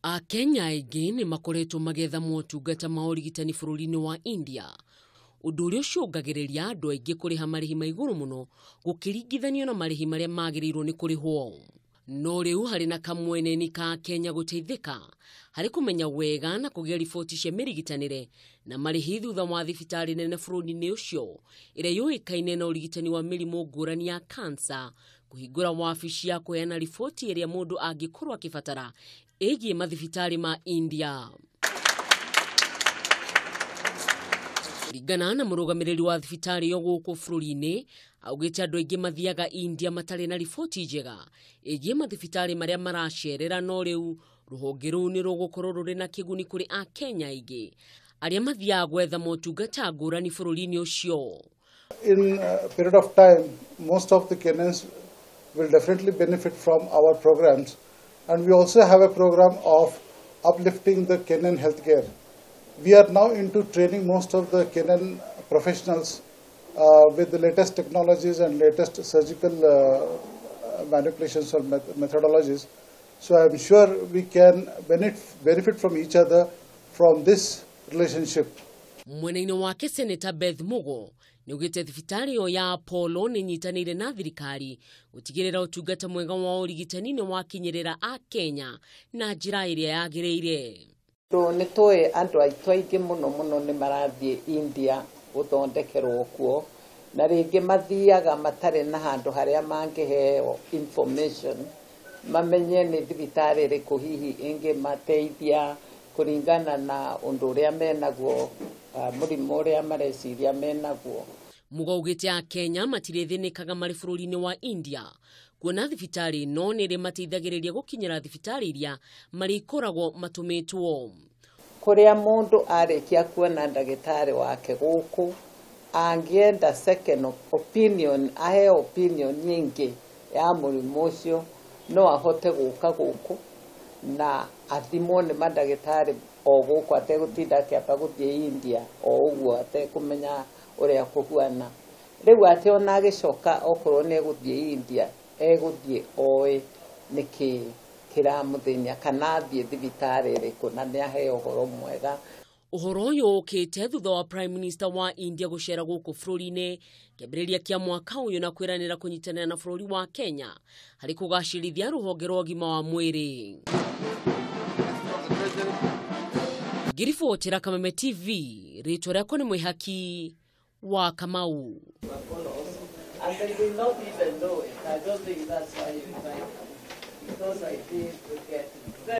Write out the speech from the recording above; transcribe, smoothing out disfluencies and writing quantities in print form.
Akenya aingĩ nĩ makoretwo magĩetha motungata ma ũrigitani bũrũri-inĩ wa India, ũndũ ũrĩa ũcũngagĩrĩria andũ aingĩ kũrĩha marĩhi ma igũrũ mũno gũkĩringithanio na marĩhi marĩa magĩrĩirwo nĩ kũrĩhwo. No rĩu harĩ na kamweneni ka Kenya gũteithĩka harĩ kũmenya wega na kũgĩa riboti cia mĩrigitanĩre na marĩhi thutha wa thibitarĩ nene bũrũri-inĩ ũcio ĩrĩa yũĩkaine na ũrigitani wa mĩrimũ ngũrani ya kansa kũhingũra wabici ya kũheana riboti ĩrĩa mũndũ angĩkorwo akĩbatara ĩgiĩ mathibitarĩ ma India. Kũringana na mũrũgamĩrĩri wa thibitarĩ ĩyo gũkũ bũrũri-inĩ, augĩte andũ aingĩ mathiaga India matarĩ na riboti njega ĩgiĩ mathibitarĩ marĩa maracerera, no rĩu rũhonge rũu nĩ rũgũkorwo rũrĩ na kĩguni kũrĩ Akenya aingĩ arĩa mathiaga gwetha motungata ngũrani bũrũri-inĩ ũcio. In a period of time, most of the Kenyans will definitely benefit from our programs, and we also have a program of uplifting the Kenyan healthcare. We are now into training most of the Kenyan professionals with the latest technologies and latest surgical manipulations or methodologies. So I'm sure we can benefit from each other from this relationship. Mwena-inĩ wake Senator Beth Mugo nĩaugĩte thibitarĩ ĩyo ya Apollo nĩnyitanĩire na thirikari gũtigĩrĩra ũtungata mwega wa ũrigitani nĩ wakinyĩrĩra Akenya na njĩra ĩrĩa yagĩrĩire. Nĩ tũĩ andũ aitũ aingĩ mũno mũno nĩ marathiĩ India gũthondekerwo kuo, na rĩngĩ mathiaga matarĩ na handũ harĩa mangĩheo information mamenye nĩ thibitarĩ ĩrĩkũ hihi ĩngĩmateithia kũringana na ũndũ ũrĩa menaguo, mũrimũ ũrĩa mareciria menaguo. Mugo augĩte Akenya matirĩthĩnĩkaga marĩ bũrũri-inĩ wa India kuona thibitarĩ ĩno nĩ ĩrĩmateithagĩrĩria gũkinyĩra thibitarĩ iria marĩkoragwo matũmĩtwo. Kũrĩa mũndũ arĩkia kuona ndagĩtarĩ wake gũkũ, angĩenda second opinion, aheo opinion nyingĩ ya mũrimũ ũcio, no ahote gũka gũkũ na athimwo nĩ mandagĩtarĩ o gũkũ ategũtinda akĩamba gũthiĩ India o ũguo atekũmenya ũrĩa kũhuana. Rĩu atĩ ona agĩcoka okorwo nĩ egũthiĩ India, egũthiĩ oĩ nĩkĩ kĩramũthĩnia kana athiĩ thibitarĩ ĩrĩkũ na nĩ aheo ũhoro mwega. Ũhoro ũyũ ũkĩte thutha wa Prime Minister wa India gũcera gũkũ bũrũri-inĩ kĩambĩrĩria kĩa mwaka ũyũ na kwĩranĩra kũnyitanĩra na bũrũri wa Kenya harĩ kũgacĩrithia rũhonge rwa ũgima wa mwĩrĩ. Ngĩribotera Kameme TV, rĩtwa rĩakwa nĩ Mwĩhaki wa Kamau. And they will not even know it. I don't think that's why you invite them. Because I did to get